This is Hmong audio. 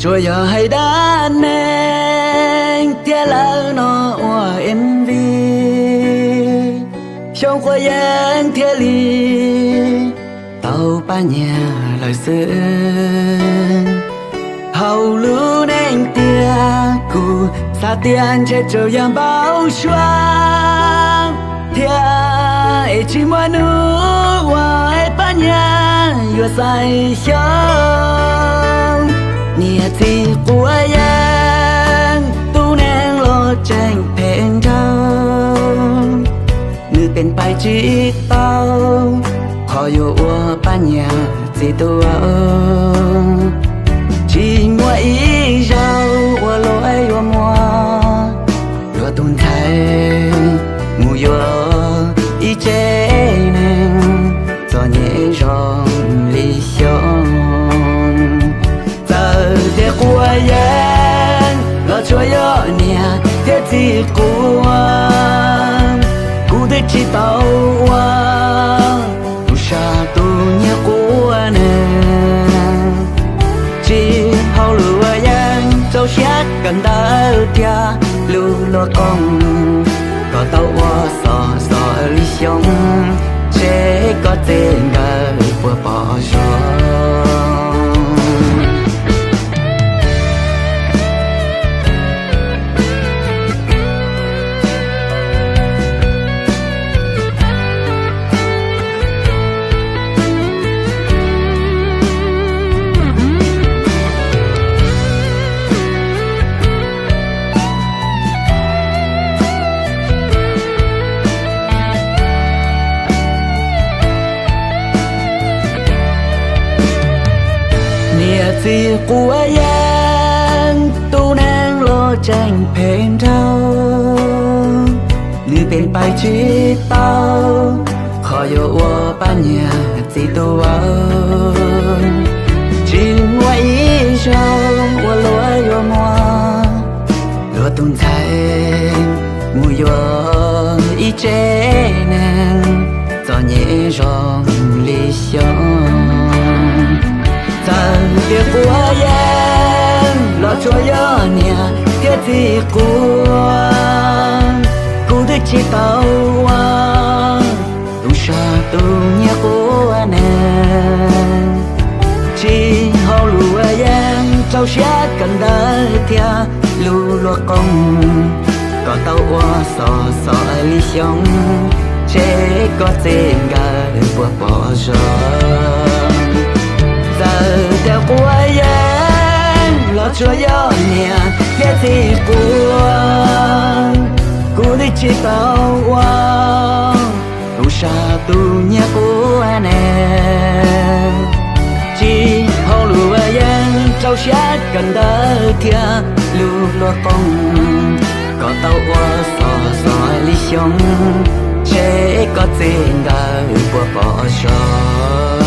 Tsuas yog hais dab neeg thiab lawv no ua MV, xyoo quav yeeb thiaj li tau pab nyiag lawm xwb. Hauv lub neej tiag kuv xav tias ntshe tsuas yog npau suav thiab es tsis muaj hnub uas pab nyiag yuav xaiv xyoo. Niam txiv quav yeeb, tus neeg los tseem phem nraug, nws pes pais tsis tau qhov yuav ua pab nyiag txiv tuav. Tsis muaj ib zaug uas luag yuav muab luag tus ntxhais mus yuav ib tsev neeg txom nyem zoo li xyoo. Txawm tias quav yeeb los tsuas yog niam thiab txiv quav, kuv twb tsis tau ua tus sam tus nyiag quav neeg. Tsis hauj lwm ua yeeb, rau siab kawm ntawv thiab lub luag qooj, kom tau ua xos xos li xyoo, ntshe koj txij nkawm puas pom zoo. Niam txiv quav yeeb, tus neeg los tseem phem nraug, nws pes pais tsis tau qhov yuav ua pab nyiag txiv tuav. Tsis muaj ib zaug uas luag yuav muab luag tus ntxhais mus yuav ib tsev neeg txom nyem zoo li xyoo. Txawm tias quav yeeb los tsuas yog niam thiab txiv quav, kuv twb tsis tau ua tus sam tus nyiag quav neeg. Tsis hauj lwm ua yeeb, rau siab kawm ntawv thiab lub luag qooj, kom tau ua xos xos li xyoo, ntshe koj txij nkawm puas pom zoo. Txawm tias quav yeeb los tsuas yog niam thiab txiv quav, kuv twb tsis tau ua tus sam tus nyiag quav neeg. Tsis hauj lwm ua yeeb, rau siab kawm ntawv thiab lub luag qooj, kom tau ua xos xos li xyoo, ntshe koj txij nkawm puas pom zoo.